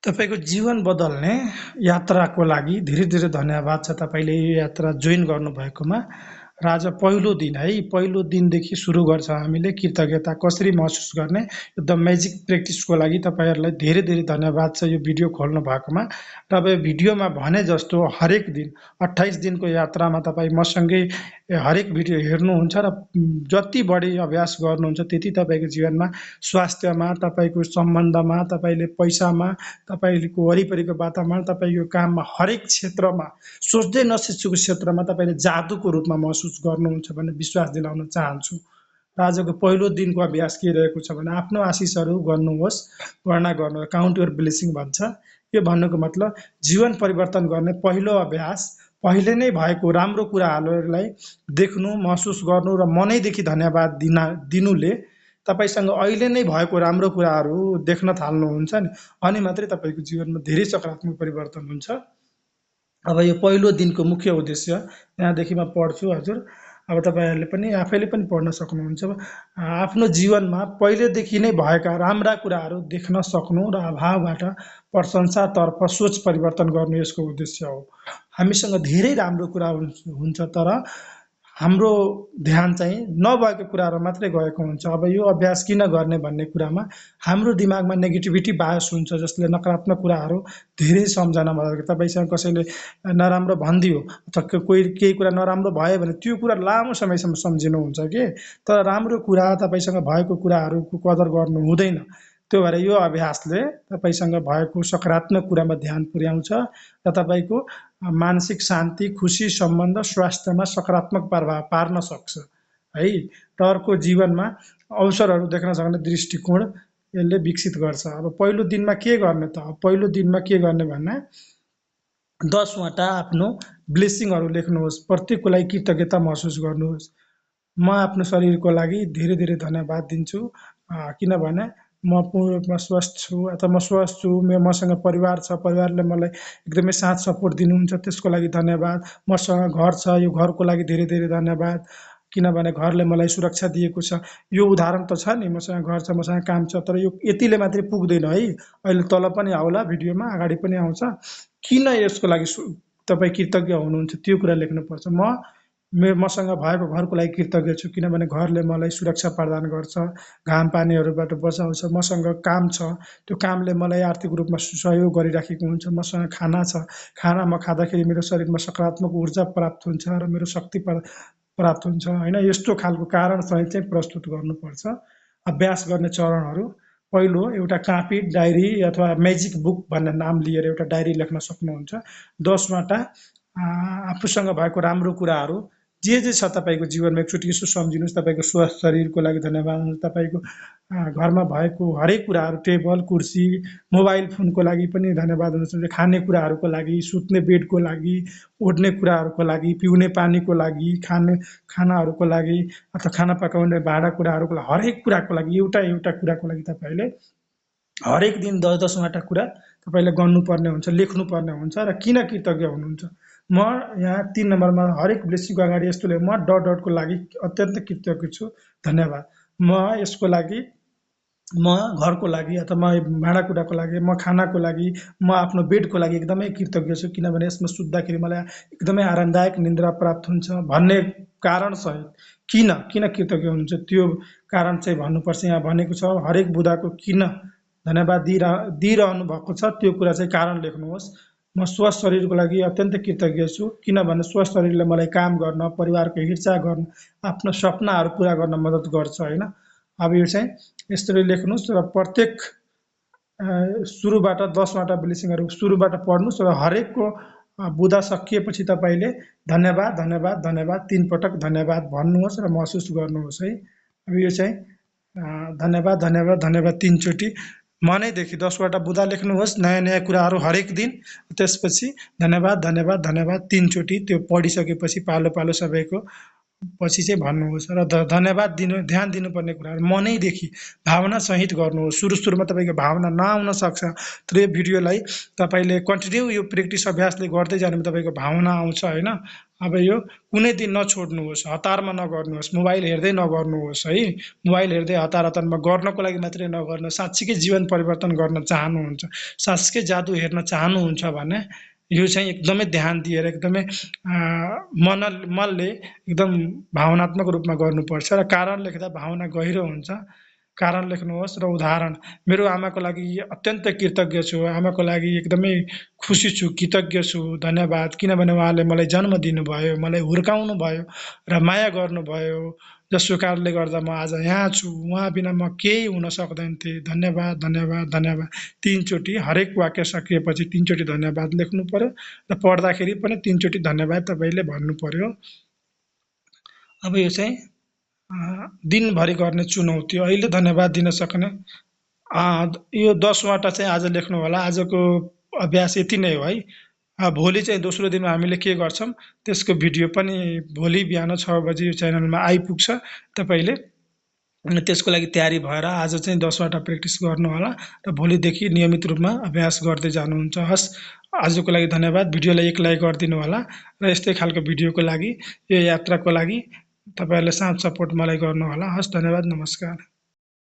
तपाईको जीवन बदल्ने यात्राको लागि धेरै धेरै धन्यवाद छ तपाईले यो यात्रा जोइन गर्नुभएकोमा। र आज पहिलो दिन है, पहिलो दिनदेखि सुरु गर्छ हामीले कृतज्ञता कसरी महसुस गर्ने। एकदम म्याजिक प्र्याक्टिसको लागि तपाईहरुलाई धेरै धेरै धन्यवाद छ यो भिडियो खोल्नु भएकोमा। र अब यो भिडियोमा भने जस्तो हरेक दिन 28 दिनको यात्रामा तपाई मसँगै हरेक भिडियो हेर्नुहुन्छ र जति बढी अभ्यास गर्नुहुन्छ त्यति तपाईको जीवनमा स्वास्थ्यमा, तपाईको सम्बन्धमा, तपाईले पैसामा, तपाईको वरिपरिको वातावरण, तपाईको काममा हरेक क्षेत्रमा सोच्दै नसोचेको क्षेत्रमा तपाईले जादुको रूपमा महसुस गर्नुहुन्छ भन्ने विश्वास दिलाउन चाहन्छु। र आजको पहिलो दिनको अभ्यास के रहेको छ भने आफ्नो आशिषहरू गर्नुहोस्, गणना गर्नुहोस्, काउन्ट योर ब्लेसिङ भन्छ। यो भन्नुको मतलब जीवन परिवर्तन गर्ने पहिलो अभ्यास पहिले नै भएको राम्रो कुराहरूलाई देख्नु, महसुस गर्नु र मनैदेखि धन्यवाद दिनुले तपाईसँग अहिले नै भएको राम्रो कुराहरू देख्न थाल्नुहुन्छ नि, अनि मात्रै तपाईको जीवनमा धेरै सकारात्मक परिवर्तन हुन्छ। अब यो पहिलो दिनको मुख्य उद्देश्य यहाँदेखि म पढ्छु हजुर। अब तपाईहरुले पनि आफैले पनि पढ्न सक्नुहुन्छ। आफ्नो जीवनमा पहिलेदेखि नै भएका राम्रा कुराहरू देख्न सक्नु र अभावबाट प्रशंसातर्फ सोच परिवर्तन गर्नु यसको उद्देश्य हो। हामीसँग धेरै राम्रो कुरा हुन्छ तर हाम्रो ध्यान चाहिँ नभएको कुराहरु मात्रै गएको हुन्छ। अब यो अभ्यास किन गर्ने भन्ने कुरामा हाम्रो दिमागमा नेगेटिभिटी बायस हुन्छ, जसले नकारात्मक कुराहरू धेरै सम्झना भयो। तपाईसँग कसैले नराम्रो भनिदियो अथवा कोही केही कुरा नराम्रो भयो भने त्यो कुरा लामो समयसम्म सम्झिनुहुन्छ के, तर राम्रो कुरा तपाईसँग भएको कुराहरूको कदर गर्नु हुँदैन। त्यो भएर यो अभ्यासले तपाईसँग भएको सकारात्मक कुरामा ध्यान पुर्याउँछ र तपाईको मानसिक शान्ति, खुशी, सम्बन्ध, स्वास्थ्यमा सकारात्मक प्रभाव पार्न सक्छ है। र अर्को जीवनमा अवसरहरू देख्न सक्ने दृष्टिकोण यसले विकसित गर्छ। अब पहिलो दिनमा के गर्ने त? पहिलो दिनमा के गर्ने भन्ने 10 वटा आफ्नो ब्लेसिङहरू लेख्नुहोस्, प्रत्येकको लागि कृतज्ञता महसुस गर्नुहोस्। म आफ्नो शरीरको लागि धेरै धेरै धन्यवाद दिन्छु, किनभने म पूर्ण रूपमा स्वस्थ छु अथवा म स्वस्थ छु, मसँग परिवार छ, परिवारले मलाई एकदमै साथ सपोर्ट दिनुहुन्छ, त्यसको लागि धन्यवाद। मसँग घर छ, यो घरको लागि धेरै धेरै धन्यवाद, किनभने घरले मलाई सुरक्षा दिएको छ। यो उदाहरण त छ नि, मसँग घर छ, मसँग काम छ, तर यो यतिले मात्रै पुग्दैन है। अहिले तल पनि आउला, भिडियोमा अगाडि पनि आउँछ। किन यसको लागि तपाईँ कृतज्ञ हुनुहुन्छ त्यो कुरा लेख्नुपर्छ। मसँग भएको घरको लागि कृतज्ञ छु, किनभने घरले मलाई सुरक्षा प्रदान गर्छ, घाम पानीहरूबाट बचाउँछ। मसँग काम छ, त्यो कामले मलाई आर्थिक रूपमा सहयोग गरिराखेको हुन्छ। मसँग खाना छ, खाना म खाँदाखेरि मेरो शरीरमा सकारात्मक ऊर्जा प्राप्त हुन्छ र मेरो शक्ति प्राप्त हुन्छ हैन। यस्तो खालको कारण सहित चाहिँ प्रस्तुत गर्नुपर्छ। अभ्यास गर्ने चरणहरू: पहिलो, एउटा कापी, डायरी अथवा म्याजिक बुक भन्ने नाम लिएर एउटा डायरी लेख्न सक्नुहुन्छ। 10 वटा आफूसँग भएको राम्रो कुराहरू जे छ तपाईको जीवनमा एकचोटि यसो सम्झिनुहोस्। तपाईको स्वस्थ शरीरको लागि धन्यवाद, तपाईको घरमा भएको हरेक कुराहरू, टेबल, कुर्सी, मोबाइल फोनको लागि पनि धन्यवाद हुनुहुन्छ, खाने कुराहरूको लागि, सुत्ने बेडको लागि, ओढ्ने कुराहरूको लागि, पिउने पानीको लागि, खानाहरूको लागि अथवा खाना पकाउने भाँडाकुँडाहरूको लागि, हरेक कुराको लागि एउटा एउटा कुराको लागि तपाईले हरेक दिन 10-10 वटा कुरा तपाईले गर्नुपर्ने हुन्छ, लेख्नुपर्ने हुन्छ। र किन कृतज्ञ हुनुहुन्छ? म यहाँ 3 नम्बरमा हरेक ब्लेसिङको अगाडि यस्तो म डटको लागि अत्यन्त कृतज्ञ छु, धन्यवाद। म यसको लागि, म घरको लागि अथवा म भाँडाकुँडाको लागि, म खानाको लागि, म आफ्नो बेडको लागि एकदमै कृतज्ञ छु, किनभने यसमा सुत्दाखेरि मलाई एकदमै आरामदायक निन्द्रा प्राप्त हुन्छ भन्ने कारण सहित किन कृतज्ञ हुनुहुन्छ त्यो कारण चाहिँ भन्नुपर्छ। यहाँ भनेको छ हरेक बुँदाको किन धन्यवाद दिइरहनु भएको छ त्यो कुरा चाहिँ कारण लेख्नुहोस्। म स्वस्थ शरीरको लागि अत्यन्त कृतज्ञ छु, किनभने स्वस्थ शरीरले मलाई काम गर्न, परिवारको हेरचाह गर्न, आफ्नो सपनाहरू पुरा गर्न मद्दत गर्छ हैन। अब यो चाहिँ यसरी लेख्नुहोस् र प्रत्येक सुरुबाट 10 वटा ब्लेसिङहरू सुरुबाट पढ्नुहोस् र हरेकको बुँदा सकिएपछि तपाईले धन्यवाद धन्यवाद धन्यवाद 3 पटक धन्यवाद भन्नुहोस् र महसुस गर्नुहोस् है। अब यो चाहिँ धन्यवाद धन्यवाद धन्यवाद 3 चोटि मनैदेखि 10 वटा बुँदा लेख्नुहोस्, नयाँ नयाँ कुराहरू हरेक दिन। त्यसपछि धन्यवाद धन्यवाद धन्यवाद 3 चोटि त्यो पढिसकेपछि पालो पालो सबैको पछि चाहिँ भन्नुहोस् र धन्यवाद दिनु ध्यान दिनुपर्ने कुराहरू मनैदेखि भावनासहित गर्नुहोस्। सुरुमा तपाईँको भावना नआउन सक्छ, तर यो भिडियोलाई तपाईँले कन्टिन्यू यो प्र्याक्टिस अभ्यासले गर्दै जानु तपाईँको भावना आउँछ होइन। अब यो कुनै दिन नछोड्नुहोस्, हतारमा नगर्नुहोस्, मोबाइल हेर्दै नगर्नुहोस् है। मोबाइल हेर्दै हतारमा गर्नको लागि मात्रै नगर्नुहोस्। साँच्चीकै जीवन परिवर्तन गर्न चाहनुहुन्छ, साँच्चीकै जादु हेर्न चाहनुहुन्छ भने यो चाहिँ एकदमै ध्यान दिएर एकदमै मनले एकदम भावनात्मक रूपमा गर्नुपर्छ र कारण लेख्दा भावना गहिरो हुन्छ। कारण लेख्नुहोस् र उदाहरण, मेरो आमाको लागि अत्यन्त कृतज्ञ छु, आमाको लागि एकदमै खुसी छु, कृतज्ञ छु, धन्यवाद, किनभने उहाँले मलाई जन्म दिनुभयो, मलाई हुर्काउनु भयो र माया गर्नुभयो, जसको कारणले गर्दा म आज यहाँ छु, उहाँ बिना म केही हुन सक्दैन थिएँ, धन्यवाद धन्यवाद धन्यवाद। 3 चोटि हरेक वाक्य सकिएपछि 3 चोटि धन्यवाद लेख्नु पर्यो र पढ्दाखेरि पनि 3 चोटि धन्यवाद तपाईँले भन्नु पर्यो। अब यो चाहिँ दिनभरि गर्ने चुनौती, अहिले धन्यवाद दिन सक्ने यो 10वटा चाहिँ आज लेख्नु होला। आजको अभ्यास यति नै हो है। भोलि चाहिँ दोस्रो दिनमा हामीले के गर्छौँ त्यसको भिडियो पनि भोलि बिहान 6 बजी यो च्यानलमा आइपुग्छ। तपाईँले त्यसको लागि तयारी भएर आज चाहिँ 10वटा प्र्याक्टिस गर्नु होला र भोलिदेखि नियमित रूपमा अभ्यास गर्दै जानुहुन्छ। हस्, आजको लागि धन्यवाद। भिडियोलाई एक लाइक गरिदिनु होला र यस्तै खालको भिडियोको लागि, यो यात्राको लागि तपाईँहरूले साथ सपोर्ट मलाई गर्नु होला। हस्, धन्यवाद, नमस्कार।